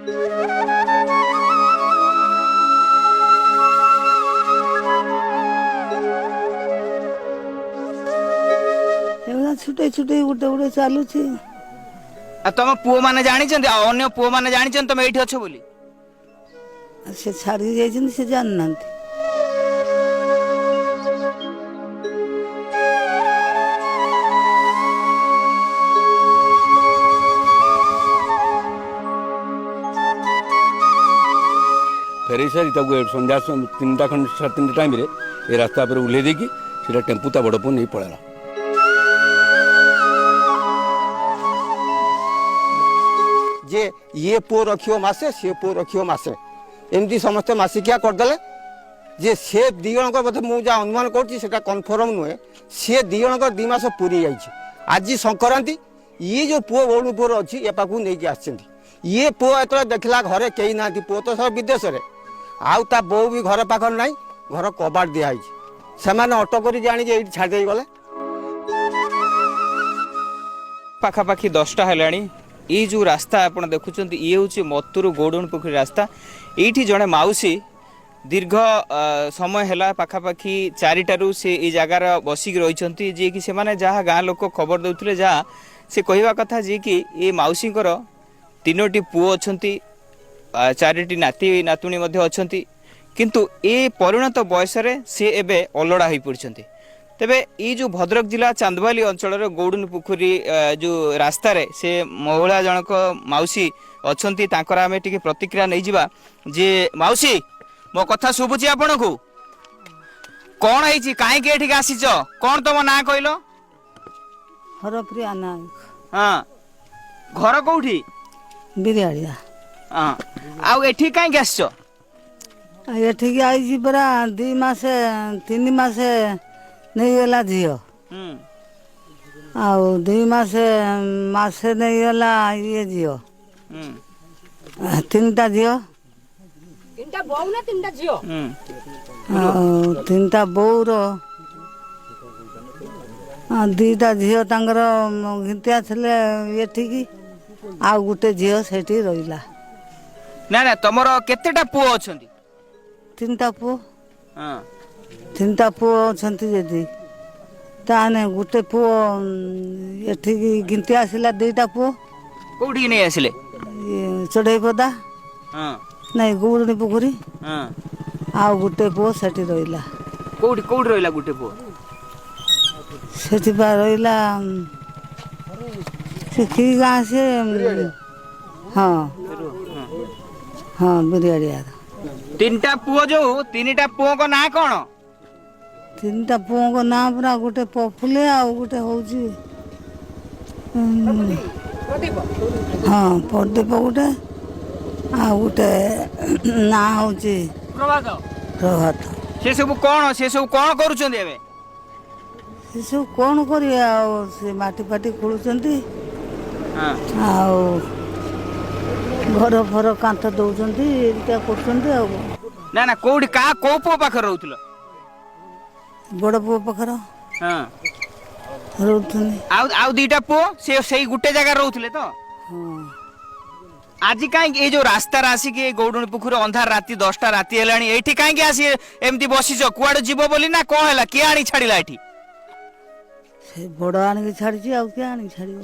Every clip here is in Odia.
ଏଗୁଡ଼ା ଛୁଟେଇ ଛୁଟେଇ ଗୋଟେ ଗୋଟେ ଚାଲୁଛି। ଆଉ ତମ ପୁଅ ମାନେ ଜାଣିଛନ୍ତି? ଆଉ ଅନ୍ୟ ପୁଅ ମାନେ ଜାଣିଛନ୍ତି ତମେ ଏଇଠି ଅଛ ବୋଲି? ସେ ଛାଡ଼ିକି ଯାଇଛନ୍ତି, ସେ ଜାଣିନାହାନ୍ତି। ଫେରେଇ ସାରି ତାକୁ ସନ୍ଧ୍ୟା 3ଟା ଖଣ୍ଡେ 3:30 ଟାଇମ୍ରେ ଏ ରାସ୍ତା ଉପରେ ଓହ୍ଲେଇ ଦେଇକି ସେଇଟା ଟେମ୍ପୁ ତା ବଡ଼ ପୁଅ ନେଇ ପଳେଇଲା। ଯେ ଇଏ ପୁଅ ରଖିବ ମାସେ, ସିଏ ପୁଅ ରଖିବ ମାସେ, ଏମିତି ସମସ୍ତେ ମାସିକିଆ କରିଦେଲେ। ଯେ ସେ 2 ଜଣଙ୍କ ବୋଧେ, ମୁଁ ଯାହା ଅନୁମାନ କରୁଛି ସେଟା କନଫର୍ମ ନୁହେଁ, ସିଏ 2 ଜଣଙ୍କ 2 ମାସ ପୁରୀ ଯାଇଛି। ଆଜି ସଂକ୍ରାନ୍ତି, ଇଏ ଯେଉଁ ପୁଅ ଗୌଡ଼ପୁର ଅଛି ଏ ପାଖକୁ ନେଇକି ଆସିଛନ୍ତି। ଇଏ ପୁଅ ଯେତେବେଳେ ଦେଖିଲା ଘରେ କେହି ନାହାନ୍ତି, ପୁଅ ତ ସବୁ ବିଦେଶରେ, ଆଉ ତା ବୋଉ ବି ଘର ପାଖରେ ନାହିଁ, ଘର କବାଟ ଦିଆହେଇଛି, ସେମାନେ ଅଟୋ କରିକି ଆଣିକି ଏଇଠି ଛାଡ଼ି ଦେଇ ଗଲେ। ପାଖାପାଖି 10ଟା ହେଲାଣି। ଏଇ ଯେଉଁ ରାସ୍ତା ଆପଣ ଦେଖୁଛନ୍ତି, ଇଏ ହେଉଛି ମତୁରୁ ଗୌଡ଼ୁଣୀ ପୋଖରୀ ରାସ୍ତା। ଏଇଠି ଜଣେ ମାଉସୀ ଦୀର୍ଘ ସମୟ ହେଲା ପାଖାପାଖି 4ଟାରୁ ସେ ଏଇ ଜାଗାର ବସିକି ରହିଛନ୍ତି। ଯିଏକି ସେମାନେ ଯାହା ଗାଁ ଲୋକ ଖବର ଦେଉଥିଲେ, ଯାହା ସେ କହିବା କଥା, ଯିଏକି ଏ ମାଉସୀଙ୍କର 3ଟି ପୁଅ ଅଛନ୍ତି, 4ଟି ନାତି ନାତୁଣୀ ମଧ୍ୟ ଅଛନ୍ତି, କିନ୍ତୁ ଏ ପରିଣତ ବୟସରେ ସେ ଏବେ ଅଲୋଡ଼ା ହୋଇପଡ଼ିଛନ୍ତି। ତେବେ ଏଇ ଯେଉଁ ଭଦ୍ରକ ଜିଲ୍ଲା ଚାନ୍ଦବାଲି ଅଞ୍ଚଳର ଗୌଡ଼ୁନୀ ପୋଖରୀ ଯେଉଁ ରାସ୍ତାରେ ସେ ମହିଳା ଜଣକ ମାଉସୀ ଅଛନ୍ତି, ତାଙ୍କର ଆମେ ଟିକେ ପ୍ରତିକ୍ରିୟା ନେଇଯିବା। ଯେ ମାଉସୀ, ମୋ କଥା ଶୁଭୁଛି ଆପଣଙ୍କୁ? କ'ଣ ହେଇଛି, କାହିଁକି ଏଠିକି ଆସିଛ, କ'ଣ ତମ ନାଁ କହିଲ? ହରପ୍ରିୟା ନାୟକ। ହଁ, ଘର କୋଉଠି? ବିରିଆଳିଆ। ହଁ, ଆଉ ଏଠି କାହିଁକି ଆସିଛ? ଏଠିକି ଆଇଛି ପରା 2 ମାସ 3 ମାସ ନେଇଗଲା ଝିଅ, ଆଉ 2 ମାସ ମାସେ ନେଇଗଲା ଇଏ ଝିଅ, 3ଟା ଝିଅ, 3ଟା ବୋଉ ନା 3ଟା ଝିଅ? ଆଉ 3ଟା ବୋଉର 2ଟା ଝିଅ ତାଙ୍କର ଘିତି ଆସିଲେ ଏଠିକି, ଆଉ ଗୋଟେ ଝିଅ ସେଠି ରହିଲା। ନା ନା, ତମର କେତେଟା ପୁଅ ଅଛନ୍ତି? 3ଟା ପୁଅ। 3ଟା ପୁଅ ଅଛନ୍ତି ଯଦି ତାହେଲେ ଗୋଟେ ପୁଅ ଏଠିକି ଘିତି ଆସିଲା, 2ଟା ପୁଅ। କୋଉଠିକି ନେଇ ଆସିଲେ? ଚଢ଼େଇପଦା, ନାଇଁ ଗୌଡ଼ୁଣୀ ପୋଖରୀ। ଆଉ ଗୋଟେ ପୁଅ ସେଠି ରହିଲା। କୋଉଠି କୋଉଠି ରହିଲା ଗୋଟେ ପୁଅ? ସେଠି ପା ରହିଲା, ସେ କି ଗାଁ ସେ? ହଁ ହଁ, ବିରିଆଡ଼ିଆର। 3ଟା ପୁଅ, ଯୋଉ 3ଟା ପୁଅଙ୍କ ନାଁ କ'ଣ? 3ଟା ପୁଅଙ୍କ ନାଁ ପୁରା ଗୋଟେ ପଫୁଲେ, ଆଉ ଗୋଟେ ହଉଛି ହଁ ପ୍ରଦୀପ ଗୋଟେ, ଆଉ ଗୋଟେ ନାଁ ହଉଛି ପ୍ରଭାତ। ପ୍ରଭାତ। ସେ ସବୁ କ'ଣ, ସେ ସବୁ କ'ଣ କରୁଛନ୍ତି ଏବେ? ସେ ସବୁ କ'ଣ କରିବେ ଆଉ, ସେ ମାଟି ଫାଟି ଖୋଳୁଛନ୍ତି, ଆଉ ଘର ଫର କାନ୍ଥ ଦଉଛନ୍ତି, ଏମିତିଆ କରୁଛନ୍ତି ଆଉ। ନା ନା, କୋଉଠି କାହା କୋଉ ପୁଅ ପାଖରେ ରହୁଥିଲ? ବଡ଼ ପୁଅ ପାଖରେ ରହୁଛନ୍ତି। ଆଉ ଆଉ 2ଟା ପୁଅ ସେ ସେଇ ଗୋଟେ ଜାଗାରେ ରହୁଥିଲେ ତ? ହଁ। ଆଜି କାହିଁକି ଏଇ ଯୋଉ ରାସ୍ତାରେ ଆସିକି ଏଇ ଗୌଡ଼ୁଣୀ ପୋଖରୀ ଅନ୍ଧାର ରାତି 10ଟା ରାତି ହେଲାଣି, ଏଇଠି କାହିଁକି ଆସି ଏମିତି ବସିଛ? କୁଆଡେ ଯିବ ବୋଲି ନା କ'ଣ ହେଲା? କିଏ ଆଣି ଛାଡ଼ିଲା ଏଠି? ସେ ବଡ଼ ଆଣିକି ଛାଡ଼ିଛି, ଆଉ କିଏ ଆଣିକି ଛାଡ଼ିବ?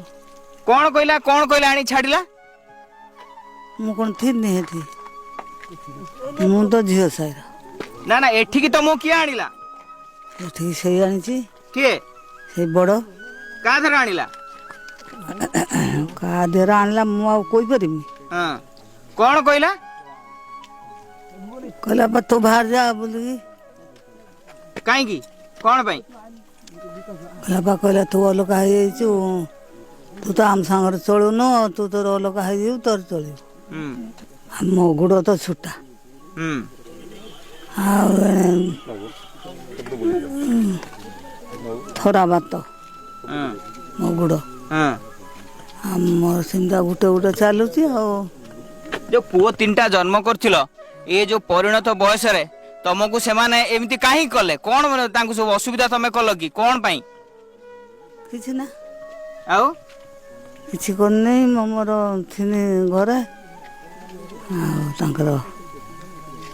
କ'ଣ କହିଲା, କ'ଣ କହିଲା ଆଣି ଛାଡ଼ିଲା? ମୁଁ କ'ଣ ଥିନି ସେଠି? ମୁଁ ତ ଝିଅ ସାହିର। ନା ନା, ଏଠିକି ତ ମୁଁ କିଏ ଆଣିଲା? ଏଠିକି ସେଇ ଆଣିଛି। କିଏ? ସେଇ ବଡ଼। କାହା ଦେହରେ ଆଣିଲା? କାହା ଦେହରେ ଆଣିଲା ମୁଁ ଆଉ କହିପାରିବି? ହଁ, କ'ଣ କହିଲା? କହିଲା ବା ତୁ ବାହାର ଯା ବୋଲିକି। କାହିଁକି, କ'ଣ ପାଇଁ? କହିଲା ବା, କହିଲା ତୁ ଅଲଗା ହେଇଯାଇଛୁ, ତୁ ତ ଆମ ସାଙ୍ଗରେ ଚଳୁନୁ, ତୁ ତୋର ଅଲଗା ହେଇଯିବୁ, ତୋର ଚଳିବୁ। ମୋ ଗୋଡ଼ ତ ଛୁଟା, ଆଉ ଥରା ବାତ ମୋ ଗୋଡ଼, ଆଉ ମୋର ସେମିତିଆ ଗୋଟେ ଗୋଟେ ଚାଲୁଛି। ଆଉ ଯୋଉ ପୁଅ 3ଟା ଜନ୍ମ କରିଥିଲ, ଏ ଯୋଉ ପରିଣତ ବୟସରେ ତମକୁ ସେମାନେ ଏମିତି କାହିଁକି କଲେ? କ'ଣ ତାଙ୍କୁ ସବୁ ଅସୁବିଧା ତମେ କଲ କି କ'ଣ ପାଇଁ? କିଛି ନା। ଆଉ କିଛି କରିନି ମୁଁ, ମୋର ଥିନି ଘରେ। ଆଉ ତାଙ୍କର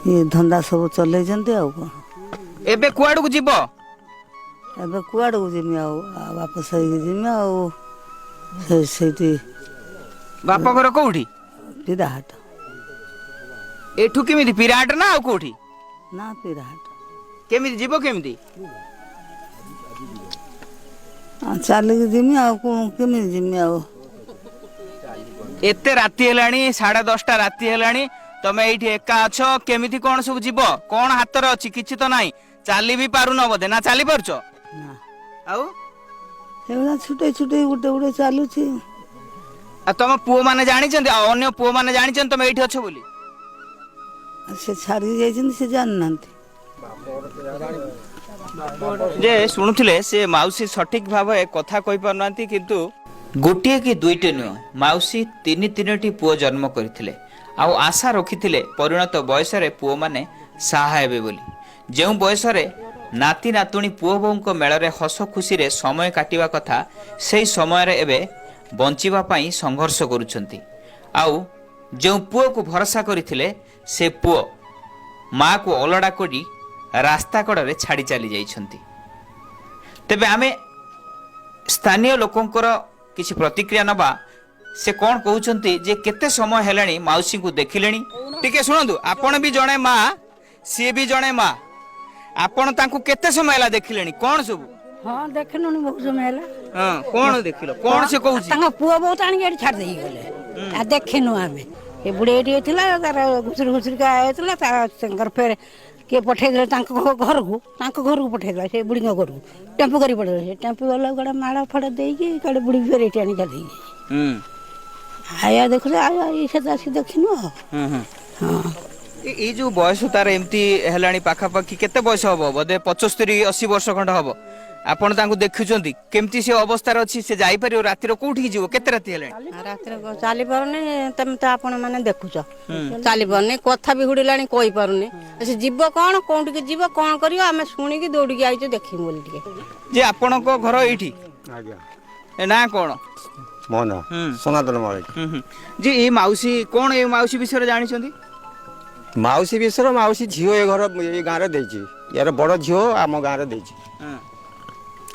ଇଏ ଧନ୍ଦା ସବୁ ଚଲେଇଛନ୍ତି ଆଉ କ'ଣ। ଏବେ କୁଆଡକୁ ଯିବ? ଏବେ କୁଆଡ଼କୁ ଯିମି ଆଉ? ଆଉ ବାପ ସାହିକି ଯିମି ଆଉ ସେଇଠି। ବାପ ଘର କୋଉଠି? ପିରାହାଟ। ଏଠୁ କେମିତି ପିରାହାଟ ନା ଆଉ କୋଉଠି? ନା, ପିରାହାଟ। କେମିତି ଯିବ କେମିତି? ଆଉ ଚାଲିକି ଯିମି, ଆଉ କ'ଣ କେମିତି ଯିମି ଆଉ? ଏତେ ରାତି ହେଲାଣି, 10:30 ରାତି ହେଲାଣି, ତମେ ଏଇଠି ଏକା ଅଛ, କେମିତି କଣ ସବୁ ଯିବ? କଣ ହାତରେ ଅଛି? କିଛି ତ ନାହିଁ, ଚାଲି ବି ପାରୁନ ବୋଧେ, ନା ଚାଲି ପାରୁଛ? ନା। ଆଉ ସେଗୁଡ଼ା ଛୁଟେଇ ଛୁଟେଇ ଗୋଟେ ଗୋଟେ ଚାଲୁଛି। ଆଉ ତମ ପୁଅ ମାନେ ଜାଣିଛନ୍ତି? ଆଉ ଅନ୍ୟ ପୁଅ ମାନେ ଜାଣିଛନ୍ତି ତମେ ଏଇଠି ଅଛ ବୋଲି? ଆଉ ସେ ଛାଡ଼ିକି ଯାଇଛନ୍ତି, ସେ ଜାଣିନାହାନ୍ତି। ଯେ ଶୁଣୁଥିଲେ ସେ ମାଉସୀ ସଠିକ ଭାବେ କଥା କହିପାରୁନାହାନ୍ତି, କିନ୍ତୁ ଗୋଟିଏ କି ଦୁଇଟି ନୁହେଁ, ମାଉସୀ ତିନି ତିନୋଟି ପୁଅ ଜନ୍ମ କରିଥିଲେ ଆଉ ଆଶା ରଖିଥିଲେ ପରିଣତ ବୟସରେ ପୁଅମାନେ ସାହା ହେବେ ବୋଲି। ଯେଉଁ ବୟସରେ ନାତି ନାତୁଣୀ ପୁଅ ବୋହୂଙ୍କ ମେଳରେ ହସ ଖୁସିରେ ସମୟ କାଟିବା କଥା, ସେହି ସମୟରେ ଏବେ ବଞ୍ଚିବା ପାଇଁ ସଂଘର୍ଷ କରୁଛନ୍ତି। ଆଉ ଯେଉଁ ପୁଅକୁ ଭରସା କରିଥିଲେ, ସେ ପୁଅ ମାଆକୁ ଅଲୋଡ଼ା କରି ରାସ୍ତା କଡ଼ରେ ଛାଡ଼ି ଚାଲି ଯାଇଛନ୍ତି। ତେବେ ଆମେ ସ୍ଥାନୀୟ ଲୋକଙ୍କର କିଛି ପ୍ରତିକ୍ରିୟା ନେବା, ସେ କ'ଣ କହୁଛନ୍ତି ଯେ କେତେ ସମୟ ହେଲାଣି ମାଉସୀଙ୍କୁ ଦେଖିଲେଣି। ଟିକେ ଶୁଣନ୍ତୁ, ଆପଣ ବି ଜଣେ ମା, ସିଏ ବି ଜଣେ ମା, ଆପଣ ତାଙ୍କୁ କେତେ ସମୟ ହେଲା ଦେଖିଲେଣି? କ'ଣ ସବୁ? ହଁ, ଦେଖିଲୁଣି ବହୁତ ସମୟ ହେଲା। ହଁ, କ'ଣ ଦେଖିଲ? କ'ଣ ସେ କହୁଛି? ତାଙ୍କ ପୁଅ ବହୁତ ଆଣିକି ଏଠି ଛାଡ଼ି ଦେଇକି ଗଲେ, ଆଉ ଦେଖିନୁ ଆମେ। ଏ ବୁଢ଼ୀ ଏଇଠି ଥିଲା, ତାର ଘୁଷୁରି ଘୁଷୁରିକା ହେଇଥିଲା। ତାଙ୍କର ଫେରେ କିଏ ପଠେଇଦେଲେ ତାଙ୍କ ଘରକୁ, ତାଙ୍କ ଘରକୁ ପଠେଇଦେଲା, ସେ ବୁଢ଼ୀଙ୍କ ଘରକୁ ଟେମ୍ପୁ କରି ପଠେଇଦେଲେ। ସେ ଟେମ୍ପୁ ବାଲା କୁଆଡ଼େ ମାଡ଼ ଫାଡ଼ ଦେଇକି କୁଆଡ଼େ ବୁଢ଼ୀ ଫେରେ ଏଇଠି ଆଣି ଛାଡ଼ି ଦେଇକି। ଆୟା ଦେଖୁଛୁ, ଆଉ ଏଇ ସେ ତ ଆସିକି ଦେଖିନୁ ଆଉ। ହଁ। ଏଇ ଯୋଉ ବୟସ ତାର ଏମିତି ହେଲାଣି, ପାଖାପାଖି କେତେ ବୟସ ହବ? ବୋଧେ 75-80 ବର୍ଷ ଖଣ୍ଡ ହବ। ଆପଣ ତାଙ୍କୁ ଦେଖୁଛନ୍ତି, କେମିତି ସେ ଅବସ୍ଥାରେ ଅଛି? ସେ ଯାଇପାରିବ? ରାତିରେ କୋଉଠିକି ଯିବ? କେତେ ରାତି ହେଲାଣି? ରାତିରେ ଚାଲି ପାରୁନି। ତମେ ତ ଆପଣ ମାନେ ଦେଖୁଛ, ଚାଲି ପାରୁନି, କଥା ବି ହୁଡ଼ିଲାଣି, କହିପାରୁନି। ସେ ଯିବ କଣ, କୋଉଠିକି ଯିବ, କଣ କରିବ? ଆମେ ଶୁଣିକି ଦୌଡ଼ିକି ଆଇଛୁ ଦେଖିବୁ ବୋଲି ଟିକେ। ଯେ ଆପଣଙ୍କ ଘର ଏଇଠି? ଆଜ୍ଞା। ଏ ନା କଣ? ମୋ ନାଁ ସନାତନ ମଳିକ। ଯେ ଏଇ ମାଉସୀ କଣ, ଏଇ ମାଉସୀ ବିଷୟରେ ଜାଣିଛନ୍ତି? ମାଉସୀ ବିଷୟରେ, ମାଉସୀ ଝିଅ ଏ ଘର ଏ ଗାଁରେ ଦେଇଛି। ୟାର ବଡ଼ ଝିଅ ଆମ ଗାଁରେ ଦେଇଛି।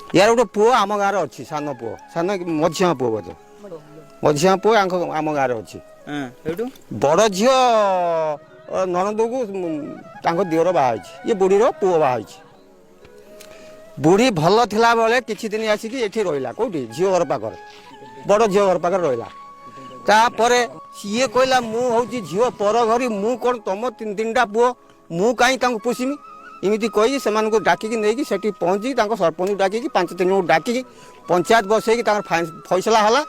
ୟାର ଗୋଟେ ପୁଅ ଆମ ଗାଁରେ ଅଛି, ସାନ ପୁଅ, ସାନ ମଝିଆ ପୁଅ ବୋଧେ, ମଝିଆ ପୁଅ ଆଙ୍କ ଆମ ଗାଁରେ ଅଛି। ଏଇଠୁ ବଡ଼ ଝିଅ ନଣନ୍ଦକୁ ତାଙ୍କ ଦିଅର ବାହା ହେଇଛି, ଇଏ ବୁଢ଼ୀର ପୁଅ ବାହା ହେଇଛି। ବୁଢ଼ୀ ଭଲ ଥିଲା ବେଳେ କିଛି ଦିନ ଆସିକି ଏଠି ରହିଲା। କୋଉଠି? ଝିଅ ଘର ପାଖରେ, ବଡ଼ ଝିଅ ଘର ପାଖରେ ରହିଲା। ତାପରେ ସିଏ କହିଲା, ମୁଁ ହେଉଛି ଝିଅ ପର ଘରି, ମୁଁ କ'ଣ ତମ ତିନି ତିନିଟା ପୁଅ, ମୁଁ କାହିଁ ତାଙ୍କୁ ପୋଷିମି? ଏମିତି କହିକି ସେମାନଙ୍କୁ ଡାକିକି ନେଇକି ସେଠି ପହଞ୍ଚିକି ତାଙ୍କ ସରପଞ୍ଚକୁ ଡାକିକି ପାଞ୍ଚ ତିନି ଜଣଙ୍କୁ ଡାକିକି ପଞ୍ଚାୟତ ବସେଇକି ତାଙ୍କର ଫଇସଲା ହେଲା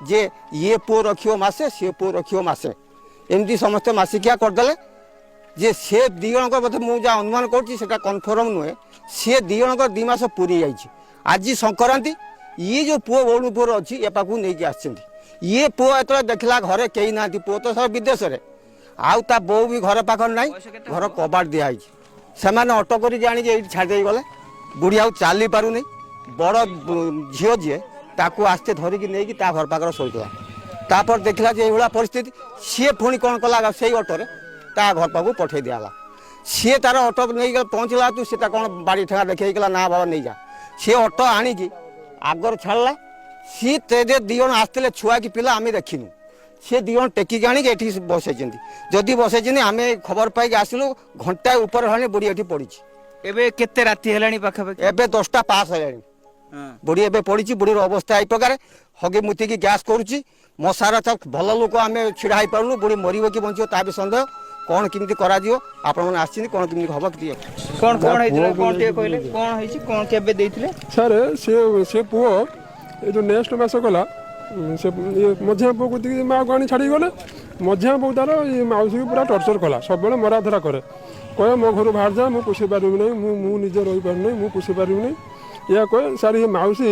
ଯେ ଇଏ ପୁଅ ରଖିବ ମାସେ, ସିଏ ପୁଅ ରଖିବ ମାସେ, ଏମିତି ସମସ୍ତେ ମାସିକିଆ କରିଦେଲେ। ଯେ ସେ ଦୁଇ ଜଣଙ୍କ ବୋଧେ, ମୁଁ ଯାହା ଅନୁମାନ କରୁଛି ସେଟା କନଫର୍ମ ନୁହେଁ, ସେ ଦୁଇ ଜଣଙ୍କର 2 ମାସ ପୁରି ଯାଇଛି। ଆଜି ସଂକ୍ରାନ୍ତି, ଇଏ ଯେଉଁ ପୁଅ ଗୌଣପୁର ଅଛି, ଏ ପାଖକୁ ନେଇକି ଆସିଛନ୍ତି। ଇଏ ପୁଅ ଯେତେବେଳେ ଦେଖିଲା ଘରେ କେହି ନାହାନ୍ତି, ପୁଅ ତ ସବୁ ବିଦେଶରେ, ଆଉ ତା ବୋଉ ବି ଘର ପାଖରେ ନାହିଁ, ଘର କବାଟ ଦିଆହେଇଛି, ସେମାନେ ଅଟୋ କରିକି ଆଣିକି ଏଇଠି ଛାଡ଼ି ଦେଇ ଗଲେ। ବୁଢ଼ୀ ଆଉ ଚାଲି ପାରୁନି। ବଡ଼ ଝିଅ ଯିଏ, ତାକୁ ଆସ୍ତେ ଧରିକି ନେଇକି ତା ଘର ପାଖରେ ଶୋଇଥିଲା। ତାପରେ ଦେଖିଲା ଯେ ଏଇଭଳିଆ ପରିସ୍ଥିତି, ସିଏ ପୁଣି କ'ଣ କଲା, ସେଇ ଅଟୋରେ ତା ଘର ପାଖକୁ ପଠେଇ ଦିଆହେଲା। ସିଏ ତାର ଅଟୋ ନେଇକି ପହଞ୍ଚିଲା ତୁ ସେ ତା କ'ଣ ବାଡ଼ି ଠେଙ୍ଗା ଦେଖେଇକି, ନା ବାବା ନେଇଯା। ସିଏ ଅଟୋ ଆଣିକି ଆଗରେ ଛାଡ଼ିଲା। ସିଏ ତେ ଦୁଇ ଜଣ ଆସିଥିଲେ, ଛୁଆ କି ପିଲା ଆମେ ଦେଖିନୁ। ସେ ଦୁଇ ଜଣ ଟେକିକି ଆଣିକି ଏଠି ବସେଇଛନ୍ତି। ଯଦି ବସେଇଛନ୍ତି, ଆମେ ଖବର ପାଇକି ଆସିଲୁ, ଘଣ୍ଟାଏ ଉପରେ ହେଲାଣି ବୁଢ଼ୀ ଏଠି ପଡ଼ିଛି। ଏବେ କେତେ ରାତି ହେଲାଣି ପାଖାପାଖି? ଏବେ 10ଟା ପାସ୍ ହେଲାଣି। ବୁଢ଼ୀ ଏବେ ପଡ଼ିଛି। ବୁଢ଼ୀର ଅବସ୍ଥା ଏଇ ପ୍ରକାର, ହଗି ମୁତିକି ଗ୍ୟାସ୍ କରୁଛି, ମଶାର ତ ଭଲ ଲୋକ ଆମେ ଛିଡ଼ା ହେଇପାରୁନୁ। ବୁଢ଼ୀ ମରିବ କି ବଞ୍ଚିବ ତା ବି ସନ୍ଦେହ। କ'ଣ କେମିତି କରାଯିବ? ଆପଣମାନେ ଆସିଛନ୍ତି, କ'ଣ କେମିତି ହବ ଟିକେ? କ'ଣ କ'ଣ ହେଇଥିଲା, କ'ଣ ଟିକେ କହିଲେ? କ'ଣ ହେଇଛି, କ'ଣ କେବେ ଦେଇଥିଲେ? ସାର୍, ସେ ପୁଅ ଏ ଯେଉଁ ନେକ୍ସଟ ମାସ ଗଲା, ସେ ଇଏ ମଝିଆ ପୁଅକୁ ଟିକେ ମାଆକୁ ଆଣି ଛାଡ଼ିକି ଗଲେ। ମଝିଆ ପୁଅ ତାର ଇଏ ମାଉସୀକୁ ପୁରା ଟର୍ଚର କଲା, ସବୁବେଳେ ମରାଧରା କରେ, କହେ ମୋ ଘରୁ ବାହାରି ଯା, ମୁଁ ପୋଷି ପାରିବି ନାହିଁ, ମୁଁ ନିଜେ ରହିପାରୁନି, ମୁଁ ପୋଷି ପାରିବି ନାହିଁ, ଏହା କହେ। ସାର୍, ଇଏ ମାଉସୀ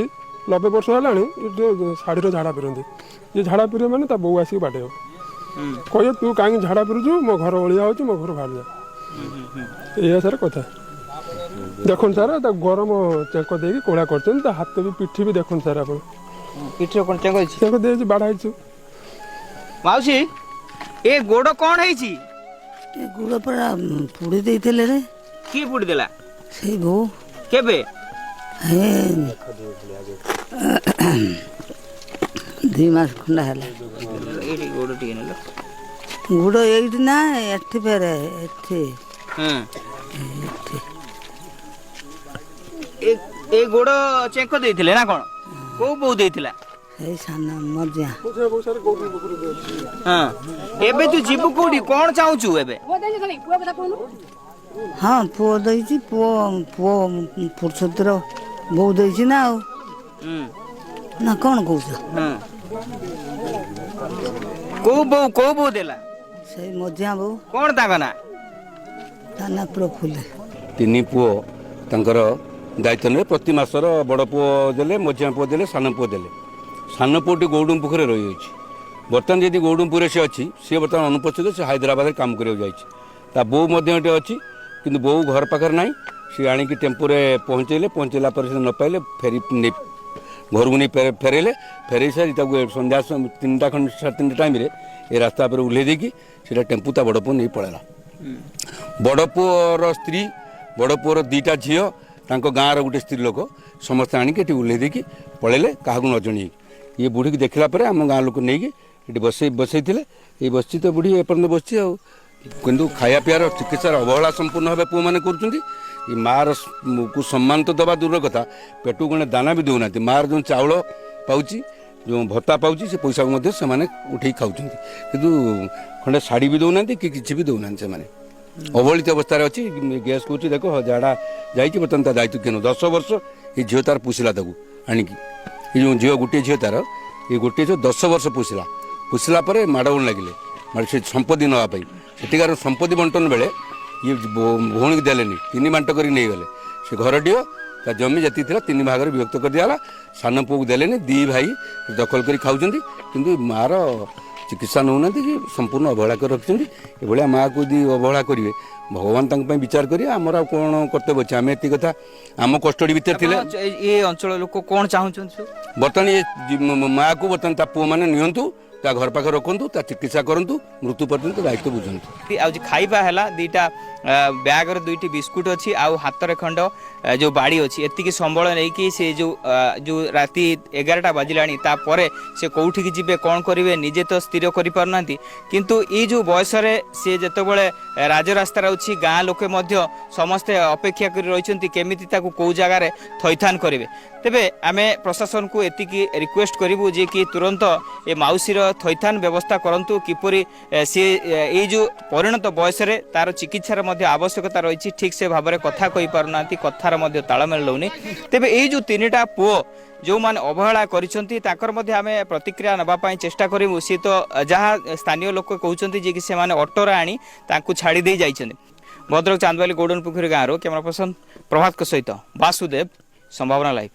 90 ବର୍ଷ ହେଲାଣି, ଏ ଟିକେ ଶାଢ଼ୀର ଝାଡ଼ା ପିରନ୍ତି। ଇଏ ଝାଡ଼ା ପିରିବ ମାନେ ତା ବୋଉ ଆସିକି ବାଡ଼େଇବ, କହିବ ତୁ କାହିଁକି ଝାଡ଼ା ପିରୁଛୁ, ମୋ ଘର ଅଳିଆ ହେଉଛି, ମୋ ଘରୁ ବାହାରି ଯା। ଏଇଆ ସାର୍ କଥା। ଦେଖନ୍ତୁ ସାର୍, ତାକୁ ଗରମ ଚେଙ୍କ ଦେଇକି କୋଳା କରିଛନ୍ତି, ତା ହାତ ବି ପିଠି ବି ଦେଖନ୍ତୁ ସାର୍ ଆପଣ। ପିଠିରେ କ'ଣ ଚେଙ୍କ ହେଇଛି? ଚେଙ୍କ ଦେଇଛି, ବାଡ଼ା ହେଇଛୁ। ମାଉସୀ। ଏ ଗୋଡ଼ କ'ଣ ହେଇଛି? ଏ ଗୋଡ଼ ପୁରା ପୋଡ଼ି ଦେଇଥିଲେ ରେ। କିଏ ପୋଡ଼ି ଦେଲା? ସେଇ ବୋଉ। କେବେ? ଏ 2 ମାସ ଖଣ୍ଡେ ହେଲା। ଏଇଠି ଗୋଡ଼ ଟିକେ ନେଲ। ଗୋଡ଼ ଏଇଠି ନା, ଏଠି ଫେରେ ଏଠି। ଏଠି। ଏ ଗୋଡ଼ ଚେଙ୍କ ଦେଇଥିଲେ ନା କ'ଣ? କୋଉ ବୋଉ ଦେଇଥିଲା? ସେଇ ସାନ ମଝିଆ। ହଁ, ଏବେ ତୁ ଯିବୁ କୋଉଠି? କ'ଣ ଚାହୁଁଛୁ ଏବେ? ହଁ, ପୁଅ ଦେଇଛି। ପୁଅ ପୁଅ ଫୁର୍ସତର ବୋଉ ଦେଇଛି ନା ଆଉ ନା କ'ଣ କହୁଛ? ହଁ, କୋଉ ବୋଉ, କୋଉ ବୋଉ ଦେଲା? ସେଇ ମଝିଆ ବୋଉ। କ'ଣ ତାଙ୍କ ନାଁ? ତା ନାଁ ପ୍ରଫୁଲ୍ଲ। ତିନି ପୁଅ ତାଙ୍କର ଦାୟିତ୍ୱ ନେବେ। ପ୍ରତି ମାସର ବଡ଼ ପୁଅ ଦେଲେ, ମଝିଆ ପୁଅ ଦେଲେ, ସାନ ପୁଅ ଦେଲେ। ସାନ ପୁଅଟି ଗୌଡ଼ୁମପୁରରେ ରହିଯାଇଛି। ବର୍ତ୍ତମାନ ଯଦି ଗୌଡ଼ୁମପୁରରେ ସେ ଅଛି, ସିଏ ବର୍ତ୍ତମାନ ଅନୁପସ୍ଥିତ। ସେ ହାଇଦ୍ରାବାଦରେ କାମ କରିବାକୁ ଯାଇଛି। ତା ବୋଉ ମଧ୍ୟ ଏଠି ଅଛି, କିନ୍ତୁ ବୋଉ ଘର ପାଖରେ ନାହିଁ। ସିଏ ଆଣିକି ଟେମ୍ପୋରେ ପହଞ୍ଚେଇଲେ। ପହଞ୍ଚେଇଲା ପରେ ସେ ନ ପାଇଲେ, ଫେରି ନେଇ ଘରକୁ ନେଇ ଫେରେଇଲେ। ଫେରେଇ ସାରି ତାକୁ ସନ୍ଧ୍ୟା 3ଟା ଖଣ୍ଡେ, 3:30 ଟାଇମ୍ରେ ଏ ରାସ୍ତା ଉପରେ ଓହ୍ଲେଇ ଦେଇକି ସେଇଟା ଟେମ୍ପୁ ତା ବଡ଼ ପୁଅ ନେଇ ପଳେଇଲା। ବଡ଼ ପୁଅର ସ୍ତ୍ରୀ, ବଡ଼ ପୁଅର 2ଟା ଝିଅ, ତାଙ୍କ ଗାଁର ଗୋଟେ ସ୍ତ୍ରୀ ଲୋକ ସମସ୍ତେ ଆଣିକି ଏଠି ଓହ୍ଲେଇ ଦେଇକି ପଳେଇଲେ କାହାକୁ ନ ଜଣେଇକି। ଇଏ ବୁଢ଼ୀକି ଦେଖିଲା ପରେ ଆମ ଗାଁ ଲୋକ ନେଇକି ଏଠି ବସେଇଥିଲେ। ଏଇ ବସିଛି ତ ବୁଢ଼ୀ, ଏପର୍ଯ୍ୟନ୍ତ ବସିଛି। ଆଉ କିନ୍ତୁ ଖାଇବା ପିଇବାର ଚିକିତ୍ସାର ଅବହେଳା ସମ୍ପୂର୍ଣ୍ଣ ଭାବେ ପୁଅମାନେ କରୁଛନ୍ତି। ଏ ମାଆର କୁ ସମ୍ମାନ ତ ଦେବା ଦୂରର କଥା, ପେଟକୁ ଗଣେ ଦାନା ବି ଦେଉନାହାନ୍ତି। ମାଆର ଯେଉଁ ଚାଉଳ ପାଉଛି, ଯେଉଁ ଭତ୍ତା ପାଉଛି, ସେ ପଇସାକୁ ମଧ୍ୟ ସେମାନେ ଉଠେଇ ଖାଉଛନ୍ତି। କିନ୍ତୁ ଖଣ୍ଡେ ଶାଢ଼ୀ ବି ଦେଉନାହାନ୍ତି କି କିଛି ବି ଦେଉନାହାନ୍ତି। ସେମାନେ ଅବହେଳିତ ଅବସ୍ଥାରେ ଅଛି। ଗ୍ୟାସ୍ କହୁଛି, ଦେଖ ଝାଡ଼ା ଯାଇଛି, ବର୍ତ୍ତମାନ ତା ଦାୟିତ୍ୱ କିଏ ନେବ? 10 ବର୍ଷ ଏ ଝିଅ ତାର ପୋଷିଲା ତାକୁ ଆଣିକି। ଏ ଯେଉଁ ଝିଅ, ଗୋଟିଏ ଝିଅ ତାର, ଏ ଗୋଟିଏ ଝିଅ 10 ବର୍ଷ ପୋଷିଲା। ପୋଷିଲା ପରେ ମାଡ଼ଗୋଳ ଲାଗିଲେ, ମାନେ ସେ ସମ୍ପତ୍ତି ନେବା ପାଇଁ। ସେଠିକାର ସମ୍ପତ୍ତି ବଣ୍ଟନ ବେଳେ ଇଏ ଭଉଣୀକି ଦେଲେନି, ତିନି ବାଣ୍ଟ କରି ନେଇଗଲେ। ସେ ଘରଟିଅ ତା ଜମି ଯେତିକି ଥିଲା ତିନି ଭାଗରେ ବିଭକ୍ତ କରିଦିଆଗଲା। ସାନ ପୁଅକୁ ଦେଲେନି। ଦି ଭାଇ ଦଖଲ କରି ଖାଉଛନ୍ତି, କିନ୍ତୁ ମାର ଚିକିତ୍ସା ନେଉନାହାନ୍ତି କି ସମ୍ପୂର୍ଣ୍ଣ ଅବହେଳା କରି ରଖିଛନ୍ତି। ଏଭଳିଆ ମାଆକୁ ଯଦି ଅବହେଳା କରିବେ, ଭଗବାନ ତାଙ୍କ ପାଇଁ ବିଚାର କରିବେ। ଆମର ଆଉ କ'ଣ କର୍ତ୍ତବ୍ୟ ଅଛି? ଆମେ ଏତିକି କଥା ଆମ କଷ୍ଟଡି ଭିତରେ ଥିଲେ। ଆପଣ ଏ ଅଞ୍ଚଳ ଲୋକ କ'ଣ ଚାହୁଁଛନ୍ତି ସବୁ? ବର୍ତ୍ତମାନ ଏ ମାଆକୁ ବର୍ତ୍ତମାନ ତା ପୁଅମାନେ ନିଅନ୍ତୁ, ତା ଘର ପାଖରେ ରଖନ୍ତୁ, ତା ଚିକିତ୍ସା କରନ୍ତୁ, ମୃତ୍ୟୁ ପର୍ଯ୍ୟନ୍ତ ଦାୟିତ୍ୱ ବୁଝନ୍ତୁ। ଆଉ ଯେ ଖାଇବା ହେଲା 2ଟା ବ୍ୟାଗରେ 2ଟି ବିସ୍କୁଟ ଅଛି ଆଉ ହାତରେ ଖଣ୍ଡ ଯୋଉ ବାଡ଼ି ଅଛି। ଏତିକି ସମ୍ବଳ ନେଇକି ସେ ଯୋଉ ରାତି 11ଟା ବାଜିଲାଣି, ତାପରେ ସେ କୋଉଠିକି ଯିବେ, କ'ଣ କରିବେ, ନିଜେ ତ ସ୍ଥିର କରିପାରୁନାହାନ୍ତି। କିନ୍ତୁ ଏଇ ଯୋଉ ବୟସରେ ସେ ଯେତେବେଳେ ରାଜରାସ୍ତାରେ ଅଛି, ଗାଁ ଲୋକେ ମଧ୍ୟ ସମସ୍ତେ ଅପେକ୍ଷା କରି ରହିଛନ୍ତି କେମିତି ତାକୁ କୋଉ ଜାଗାରେ ଥଇଥାନ କରିବେ। ତେବେ ଆମେ ପ୍ରଶାସନକୁ ଏତିକି ରିକ୍ୱେଷ୍ଟ କରିବୁ ଯେ କି ତୁରନ୍ତ ଏ ମାଉସୀର ଥଇଥାନ ବ୍ୟବସ୍ଥା କରନ୍ତୁ। କିପରି ସିଏ ଏଇ ଯୋଉ ପରିଣତ ବୟସରେ ତାର ଚିକିତ୍ସାର ମଧ୍ୟ ଆବଶ୍ୟକତା ରହିଛି। ଠିକ୍ ସେ ଭାବରେ କଥା କହିପାରୁନାହାନ୍ତି, କଥାର ମଧ୍ୟ ତାଳମେଳ ରହୁନି। ତେବେ ଏଇ ଯୋଉ ତିନିଟା ପୁଅ ଯେଉଁମାନେ ଅବହେଳା କରିଛନ୍ତି, ତାଙ୍କର ମଧ୍ୟ ଆମେ ପ୍ରତିକ୍ରିୟା ନେବା ପାଇଁ ଚେଷ୍ଟା କରିବୁ। ସିଏ ତ ଯାହା ସ୍ଥାନୀୟ ଲୋକ କହୁଛନ୍ତି ଯେ କି ସେମାନେ ଅଟୋରେ ଆଣି ତାଙ୍କୁ ଛାଡ଼ି ଦେଇ ଯାଇଛନ୍ତି। ଭଦ୍ରକ ଚାନ୍ଦବାଲି ଗୌଡ଼ନପୋଖରୀ ଗାଁରୁ କ୍ୟାମେରା ପର୍ସନ ପ୍ରଭାତଙ୍କ ସହିତ ବାସୁଦେବ, ସମ୍ଭାବନା ଲାଇଭ୍।